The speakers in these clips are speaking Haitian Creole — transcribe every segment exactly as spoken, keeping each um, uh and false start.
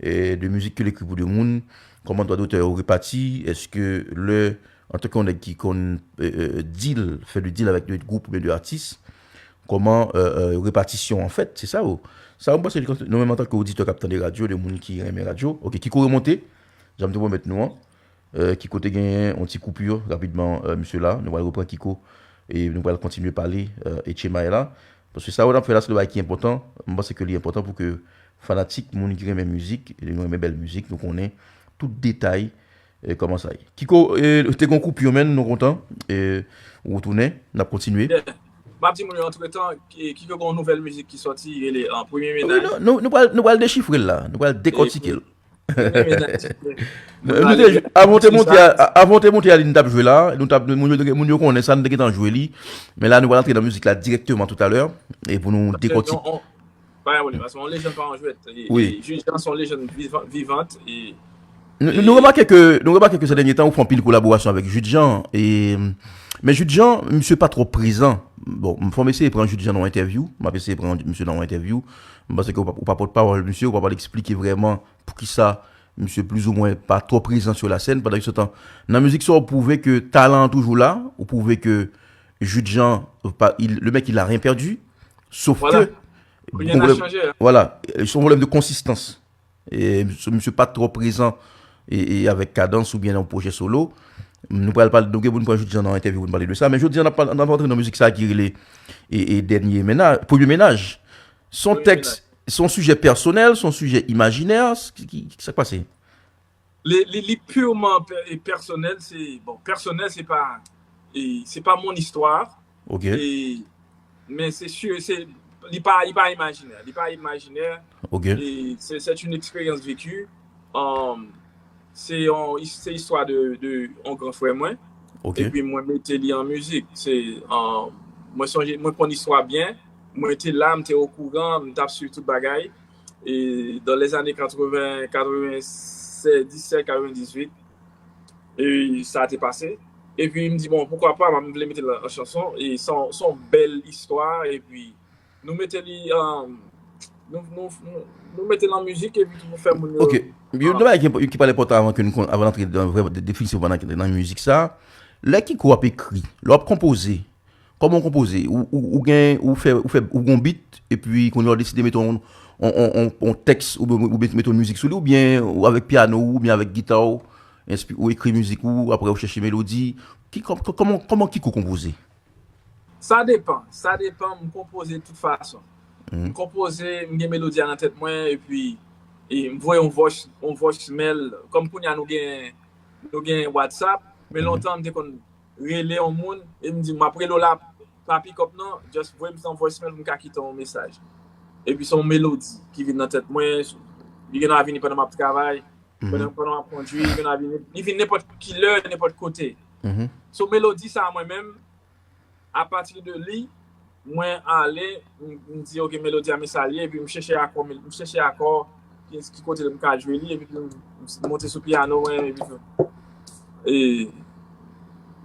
E de mizik ke l ekri pou de moun, kòman dwa dotè yo repati, èske lè, antanke yon nèg ki konn, e, e, deal, fè de deal avèk de gwoup oubyen de atis, kòman, e, e, repatisyon an fèt, se sa yo. Sa yo, m panse ke nou menm antanke oditè k ap tande radyo, de moun ki renmen radyo, oke, Kiko remonte, jan m te pwomèt nou an, e, Kiko te genyen yon ti koupi rapidman, e, misye la, nou pral reprann Kiko, e nou pral kontinye pale, e, Etchemay la, paske sa yo n ap fè la, se de bagay ki enpòtan, m panse ke li enpòtan pou ke fanatik, moun ki renmen mizik, e nou renmen bèl mizik, nou konnen tout detay, e, kòman sa ye. Kiko, e, te gen koupi, men nou kontan, e, ou retounen, n ap kontinye. Yeah. M ap di moun yo antretan, ki, ki gen yon nouvèl mizik ki sòti, rele, an, Premye Wi, Menaj. Nou, nou, nou pral, nou pral dechifre l la, nou pral dekòtike l. Premye Menaj. Nou, nou te, avan w te monte a, avan w te monte a, li n t ap jwe la, nou t ap, moun yo, moun yo konnen sa, nou te gentan jwe li. Men la, nou pral antre nan mizik la dirèkteman toutalè, e pou nou dekòtike. Pa gen pwoblèm, paske yon lejann pa yon jwèt. E, wi. E Jude Jean se yon lejann vivan, vivant. E, nou, nou remake ke, nou remake ke se dènye tan, ou fè anpil kolaborasyon avèk Jude Jean. E, men Jude Jean, misye pa twò prezan. Bon, m fò m eseye pran Jude Jean nan yon entèvyou. M ap eseye pran misye nan yon entèvyou. M panse ke ou pa, ou pa pòtpawòl misye, ou pa pral eksplike vrèman poukisa misye plizoumwen pa twò prezan sou lasèn. Pandan ke se tan, nan mizik sa, ou pwouve ke talan an toujou la, ou pwouve ke Jude Jean, pa, il, le mec, il a rien perdu. Sof ke, voilà. Rien n'a changé, hein. Voilà, se yon pwoblèm de konsistans. E, misye, misye pa twò prezan e, e avèk Kadans oubyen nan yon pwojè solo. Nou pral pale, nou gen pou n pran Jude Jean nan entèvyou pou n pale de sa. Men jodi a, n ap, n ap antre nan mizik sa ki rele e, e Dènye Menaj, Premye Menaj. Se yon tèks, se yon sijè pèsonèl, se yon sijè imajinè, ki, ki, ki sa k pase? Li, li, li purman pè-, e pèsonèl, se, bon, pèsonèl, se pa, e, se pa mon istwa. Ok. E, men se si, se, li pa, li pa imajinè, li pa imajinè. Ok. E se, c'est une expérience vécue. Um, se yon, se istwa de, de yon gran frè mwen. Ok. Epi mwen mete li an mizik. Se, um, mwen sonje, mwen konn istwa byen. Mwen te la, m te okouran, m t ap swiv tout bagay. E dans les années quatre-vingts, quatre-vingt-seize, dix-sept, quatre-vingt-dix-huit, e sa te pase. Epi m di, bon, poukwa pa, m vle mete l an chanson. E se yon, se yon bèl istwa. Epi nou mete li, um, nou, nou, nou, nou mete l an mizik, epi tou pou fè moun yo. Ok. Yon bagay ki, ki pral enpòtan avan ke nou kon-, avan n antre nan vrè de-, definisyon pandan nan mizik sa. Lè Kiko ap ekri, lè w ap konpoze, kòman w konpoze? Ou, ou, ou gen, ou fè, ou fè, ou gon beat, epi kounye a w deside mete yon, yon, yon, yon, yon tèks, oubyen, oubyen mete yon mizik sou li, oubyen ou avèk pyano w, oubyen avèk gita w, enspi-, ou ekri mizik ou, apre ou chèche melodi. Ki, kò-, kò-, kòman, kòman Kiko konpoze? Sa depann, sa depann, m konpoze tout fason. M konpoze, m gen melodi a nan tèt mwen, epi, e m voye yon voice, yon voicemail, kòm kounye a nou gen, nou gen WhatsApp, men lontan m te konn rele yon moun, e m di, "M ap rele w la, pa pick up non, just voye m yon voicemail pou m ka kite yon mesaj." Epi se yon melodi ki vin nan tèt mwen, li gen dwa vini pandan m ap travay, pandan, pandan m ap kondui, li gen dwa vini, li vin nenpòt ki lè, nenpòt kote. So, melodi sa a mwen menm, apati de li, mwen ale, m, m di, "Ok, melodi a, men sa l ye," epi m chèche akò, m chèche akò, ki, ki kote m ka jwe li, epi m, m monte sou pyano mwen, epi tou. E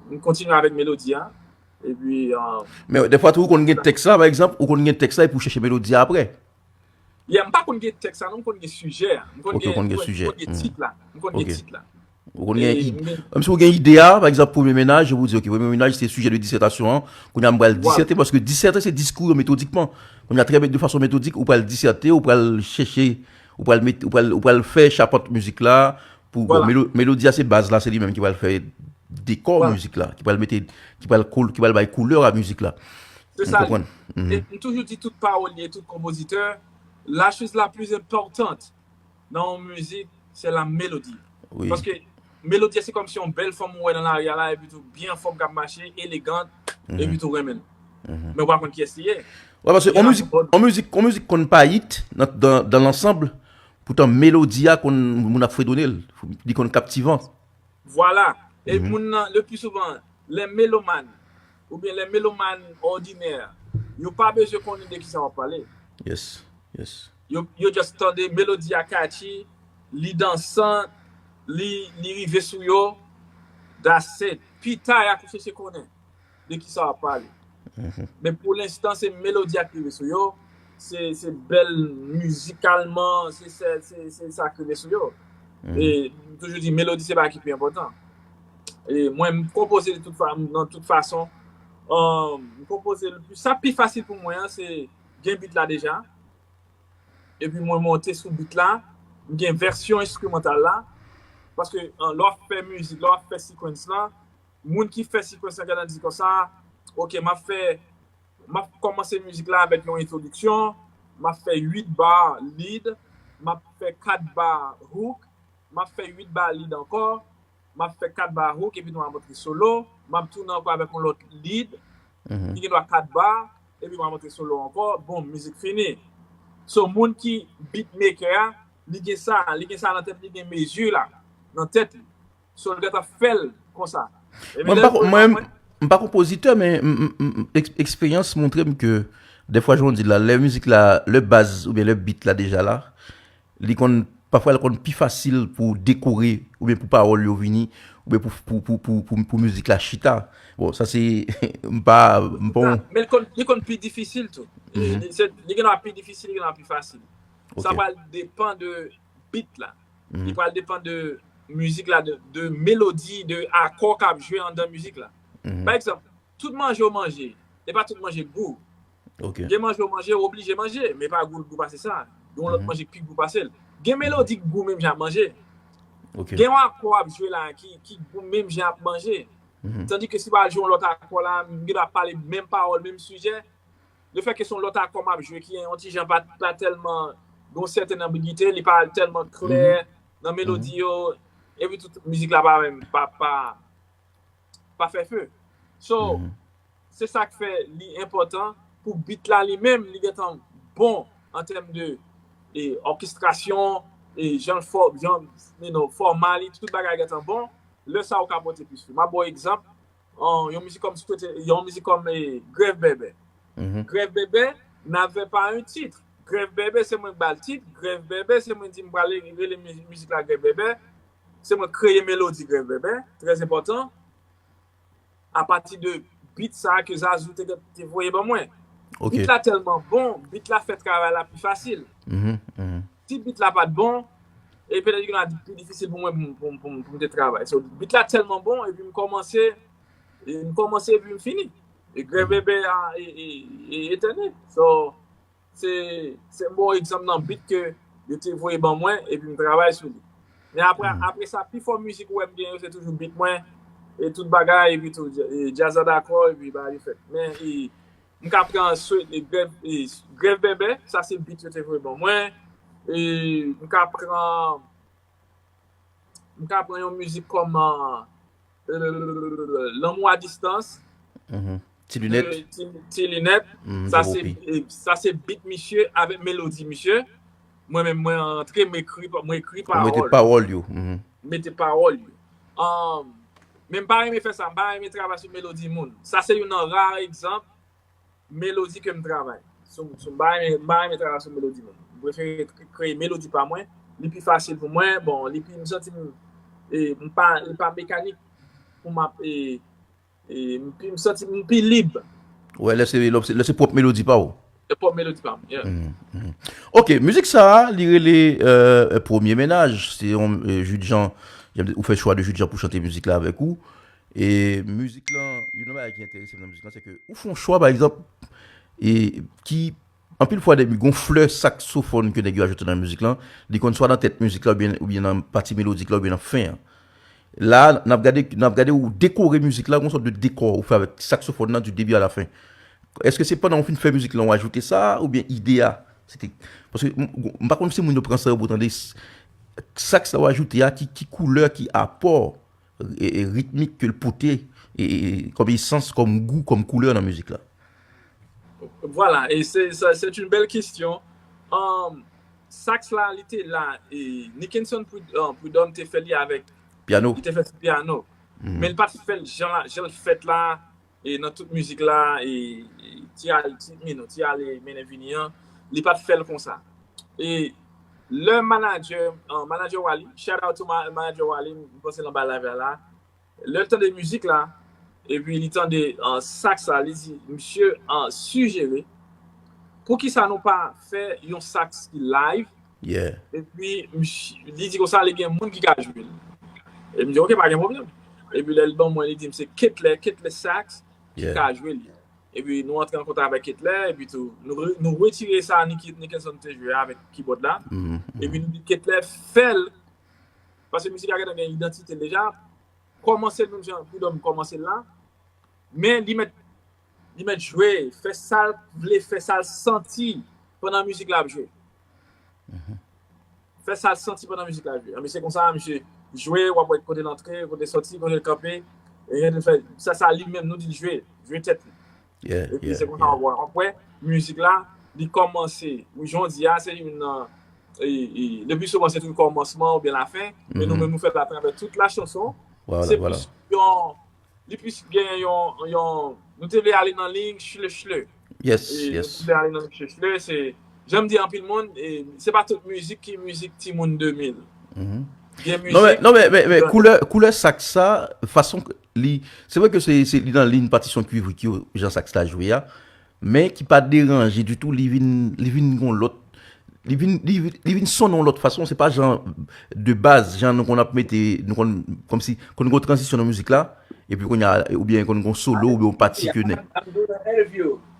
m kontinye avèk melodi a. Epi, ah, men defwa tou, ou konn gen tèks la, pa egzanp, ou konn gen tèks la, epi ou chèche melodi a apre. Yeah, m pa konn gen tèks la, non, m konn gen sijè a. M konn gen, m konn gen tit la. M konn gen tit la. Ou konn gen ide. Menm si ou gen ide a, pa egzanp, Premye Menaj, ou di, "Ok, Premye Menaj, se sijè de disètasyon an." Kounye a, m pral disète, paske disète, se diskou yo metodikman. Kounye a, trè, de fason metodik, ou pral disète, ou pral chèche, ou pral met, ou pral, ou pral fè chapant mizik la, pou, bon, melo-, melodi a, se baz la, se li menm ki pral fè dekò mizik la, ki pral mete, ki pral koul-, ki pral bay koulè a mizik la. Se sa li. E m toujou di tout pawolye, tout konpozitè, la chose la plus importante nan yon mizik, se la mélodie. Wi. Paske melodi a, se kòmsi yon bèl fanm ou wè nan lari a la, epi tou byen anfòm, k ap mache, elegant, epi tou renmen l. Men ou pa konn kiyès li ye. Wi, paske yon mizik, yon mizik, yon mizik konn pa hit nan, dans, dans l'ensemble, poutan melodi a konn, moun ap fredone l, li konn kaptivan. Vwala. E moun nan, le pli souvan, lè meloman, oubyen lè meloman òdinè, yo pa bezwen konnen de kisa w ap pale. Yes, yes. Yo, yo just tande melodi a catchy, li dansan, li, li rive sou yo, that's it. Pita, y a kou chèche konnen de kisa w ap pale. Men pou lenstan, se melodi a k rive sou yo, se, se bèl mizikalman, se, se, se, se sa k rive sou yo. E m toujou di, melodi se bagay ki pi enpòtan. E mwen, m konpoze de tout fa, nan tout fason. Um, m konpoze, sa pi fasil pou mwen an, se gen beat la deja. Epi mwen monte sou beat la, m gen vèsyon enstrimantal la. Paske, uh, lè w ap fè mizik, lè w ap fè sequence la, moun ki fè sequence la gentan di konsa, ok, m ap fè, m ap kòmanse mizik la avèk yon entwodiksyon, m ap fè uit ba lead, m ap fè kat ba hook, m ap fè uit ba lead ankò, m ap fè kat ba hook, epi nou ap antre solo, m ap tounen ankò avèk yon lòt lead, ki gen dwa kat ba, epi m ap antre solo ankò, bon, mizik fini. So, moun ki beatmaker a, li gen sa, li gen sa nan tèt, li gen mezi la nan tèt li. So, l gentan fè l konsa. Epi Mwen, m lè pa, l fè l mwen, konsa, m pa konpozitè, men m, m, m, eks-, eksperyans montre m ke, dèfwa, jan w di la, lè mizik la, lè baz oubyen lè beat la deja la, li konn, pafwa, li konn pi fasil pou dekore, oubyen pou pawòl yo vini, oubyen pou, pou, pou, pou, pou, pou mizik la chita. Bon, sa se, m pa, m pa yon Men l konn, li konn pi difisil tou. Li, se, li gen dwa pi difisil, li gen dwa pi fasil. Sa Ok. pral depann de beat la. Li pral depann de mizik la, de, de melodi, de akò k ap jwe anndan mizik la. Pa egzanp, tout manje w manje, e pa tout manje k gou. Ok. Gen manje w manje, w oblije manje, men pa gou l gou pase sa. Gen yon lòt manje k pi gou pase l. Gen melodi k gou menm jan ap manje. Ok. Gen yon akò ap jwe la ki, ki gou menm jan ap manje. Tandi ke si w al jwe yon lòt akò la, m gen dwa pale menm pawòl, menm sijè. Lefètke se yon lòt akò m ap jwe ki yon ti jan pa, pa tèlman, gen yon sèten anbigite, li pa tèlman klè nan melodi yo, epi tout mizik la pa menm, pa, pa, pa fè fe. So, se sa k fè li enpòtan pou beat la li menm, li gentan bon an tèm de e, òkestrasyon, e, jan l fò, jan, you know, fòma li, tout bagay gentan bon. Lè sa ou ka pote plis fwi. M ap ba w egzanp, an, yon mizik kòm swete, yon mizik kòm e, Grèv Bèbè. Grèv Bèbè, n'avait pas un titre. Grèv Bèbè, se mwen k ba l tit. Grèv Bèbè, se mwen di m pral rele mi- mizik la Grèv Bèbè. Se mwen k kreye melodi Grèv Bèbè. Trè enpòtan. Apati de beat sa a ke Zazou te, te voye ban mwen. Ok. Beat la tèlman bon, beat la fè travay la pi fasil. Si beat la pa t bon, e petèt li gen pi difisil pou mwen pou, pou, pou, pou m te travay. So, beat la tèlman bon, epi m kòmanse, e m kòmanse epi m fini. E Grèv Bèbè a, e, e, e etène. So, se, se m ba w egzanp nan beat ke yo te voye ban mwen, epi m travay sou li. Men apre, apre sa, pifò mizik ou wè m gen yo, se toujou beat mwen, e tout bagay, epi tou, e, djaz la dakò, epi bagay yo fèt. Men, e, m ka pran swe-, e, Grèv, e, Grèv Bèbè, sa se beat yo te voye ban mwen. E, m ka pran, m ka pran yon mizik kòm, e, Lanmou a distans. Ti linèt. Ti, ti linèt. Sa se, e, sa se beat misye avèk melodi misye. Mwen menm, mwen antre, mwen ekri, mwen ekri pawòl. Ou mete pawòl yo. Mete pawòl yo. Um, men m pa renmen fè sa, m pa renmen travay sou melodi moun. Sa se youn nan ra egzanp melodi ke m travay. Sou, sou, m pa renmen, m pa renmen travay sou melodi moun. M prefere k-, kreye melodi pa mwen. Li pi fasil pou mwen. Bon, li pi, m santi m, e, m pa, li pa mekanik pou m ap, e, e, m pi, m santi m pi lib. Wè, lè se, lè se, lè se pwòp melodi pa w. Se pwòp melodi pa m, yeah. Ok, mizik sa a, li rele, euh, Premye Mennaj. Se yon, euh, Jude Jean, ou fè chwa de Jude Jean pou chante mizik la avèk ou. E mizik lan, youn nan bagay ki enterese m nan mizik lan, se ke ou fè yon chwa, pa egzanp, e ki, anpil fwa, nèg yo gen yon flè saksofòn ke nèg yo ajoute nan mizik lan, li konn swa nan tèt mizik la, oubyen, oubyen nan pati melodik la, oubyen nan fen an. La, n ap gade, n ap gade ou dekore mizik la, yon sòt de dekò ou fè avèk saksofòn nan du début à la fin. Èske se pandan ou fin fè mizik lan ou ajoute sa, oubyen ide a, se te, paske m, m pa konn si moun yo pran sa yo pou tande s-, saks la ou ajoute a, ki, ki koulè, ki apò e, e ritmik ke l pote, e, e, kòm esans, kòm gou, kòm koulè nan mizik la? Voilà, et c'est, ça, c'est une belle question. Um, sax la, li te la, e Nickenson Pri-, uh, Prud'homme te fè li avèk, pyano. Li te fè sou pyano. Men li pa t fè l jan la, jan l fèt la, e nan tout mizik la, e, e ti al, ti, you know, ti ale mennen vini an, li pa t fè l konsa. E lè manager, uh, manager Wally, shout out to my manager Wally, m panse l anba live la la. Lè l tande mizik la, epi li tande, uh, sax la, li di, misye, uh, sijere poukisa nou pa fè yon sax ki live? Epi li di konsa, li gen moun ki ka jwe l. E m di, ok, pa gen pwoblèm. Epi lè l ban mwen, li di m se Ketlè, Ketlè Sax ki ka jwe l. Epi nou antre an kontak avèk Ketlè, epi tou, nou, nou retire sa Nicky, Nickenson te jwe avèk kibòd la. Epi nou di Ketlè fè l, paske mizik la gentan gen idantite l deja, kòmanse l menm jan Prud'homme kòmanse l la, men li mèt, li mèt jwe, fè sa l vle, fè sa l santi pandan mizik la ap jwe. Fè sa l santi pandan mizik la jwe. Anben, se konsa, misye jwe, w ap wè kote l antre, kote l sòti, kote l kanpe. E l fè sa, sa li menm, nou di l jwe, jwe tèt li. Epi se konsa w ap wè, w ap wè mizik la, li kòmanse. Wi, jan w di a, se youn nan, e, e, le pli souvan, se toujou kòmansman oubyen lafen. Men nou menm, nou fè l atravè tout la chanson. Se plis yon, li plis gen yon, yon, nou te vle ale nan liy chle chle. Yes, yes. Nou te vle ale nan liy chle chle, se, jan m di anpil moun, e, se pa tout mizik ki mizik timoun de mil. Gen mizik. Non, men, non, men, men, men koulè, koulè sax sa, fason ke li, se vre ke se, se li nan liy patisyon kuivrik yo, jan sax la jwe a, men ki pa deranje ditou, li vin, li vin gon lòt, li vin, li, li vin sonnen yon lòt fason, se pa jan de baz, jan nou konn ap mete, nou konn, kòmsi, konn gon tranzisyon nan mizik la, epi kounye a, oubyen konn gon solo, oubyen yon pati ke nèg,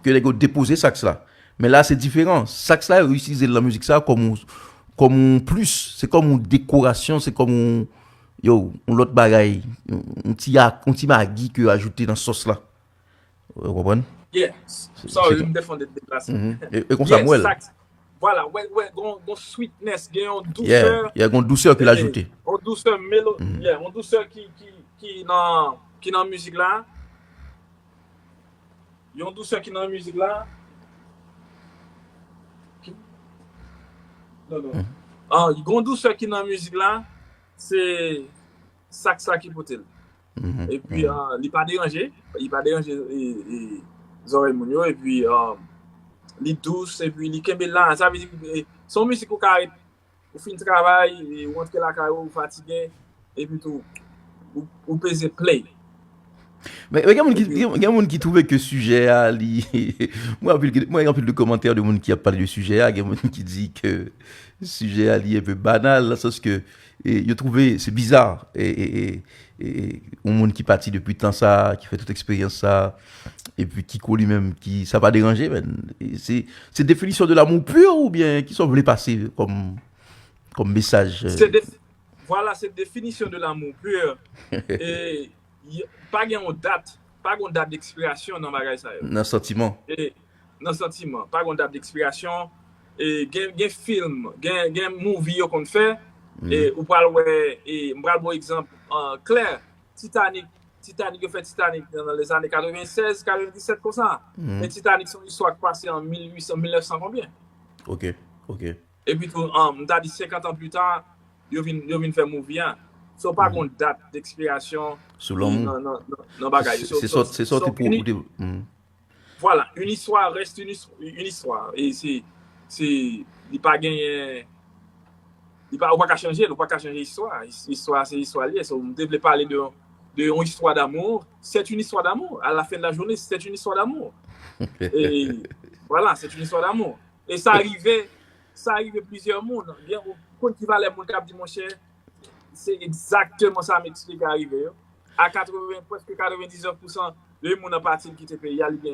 ke nèg yo depoze sax la. Men la, se diferan. Sax la, yo itilize l nan mizik sa kòm yon, kòm yon plis, se kòm yon dekorasyon, se kòm yon, yo, yon lòt bagay, yon, yon ti, yon ti magi ke yo ajoute nan sòs la. Ou konprann? Yeah. Sorry, m te fè yon deplase. E, e konsa m wè l. Vwala, wè, wè, gon, gon sweetness, gen yon dousè. Yeah, yeah, gon dousè ki l ajoute. Yon dousè melo, yeah, yon dousè ki, ki, ki nan, ki nan mizik la. Yon dousè ki nan mizik la. Ki, non, non. Ah, gon dousè ki nan mizik la, se sax la ki pote l. Epi, ah, li pa deranje, li pa deranje, e, e, zòrèy moun yo, epi, ah, li dous, epi li kenbe la. Sa vle di, e, se yon mizik ou ka ret, ou fin travay, e, ou antre lakay ou, ou fatige, epi tou, ou, ou peze play. Men, men gen moun ki, gen, gen moun ki twouve ke sijè a, li, mwen anpil, mwen gen anpil de kòmantè de moun ki ap pale de sijè a, gen moun ki di ke sijè a, li enpe banal, nan sans ke, e, yo twouve se biza, e, e, e, e, yon moun ki pati depi tan sa, ki fè tout eksperyans sa, epi ki kwè li menm, ki, sa pa deranje, men, e, se, se definisyon de l'amour pur, oubyen ki sa w vle pase kòm, kòm mesaj, e? Se def-, vwala, se definisyon de l'amour pur. E, y-, pa gen yon dat, pa gen yon dat dekspirasyon nan bagay sa yo. Nan santiman. E, nan santiman, pa gen yon dat dekspirasyon. E, gen, gen fim, gen, gen movie yo konn fè. E, ou pral wè, e, m pral ba w egzanp, ah, klè, Titanic, Titanic, yo fè Titanic nan, nan lèzane katrevennsèz, katrevenndisèt konsa. Men Titanic se yon istwa ki pase an mil uit san, mil nèf san konbyen. Ok, ok. Epi tou, um, m ta di senkant an pli ta, yo vin, yo vin fè movie a. So, pa gon dat dekspirasyon nan, nan, nan, nan bagay yo. Se, se sa w te pou, ou te, vwala, une histoire reste une his-, une histoire. E se, se, li pa genyen, li pa, ou pa ka chanje l, ou pa ka chanje istwa. Is-, istwa, se istwa l ye. So, m te vle pale de, de yon istwa d'amour. C'est une histoire d'amour. À la fin de la journée, c'est une histoire d'amour. E, vwala, c'est une histoire d'amour. E sa rive, sa rive plizyè moun. Gen, ou konn ki valè moun k ap di, monchè, se egzakteman sa m eksplike a rive yo. A katreven, prèske katrevendiznèf pousan de moun nan pati l kite peyi a, li gen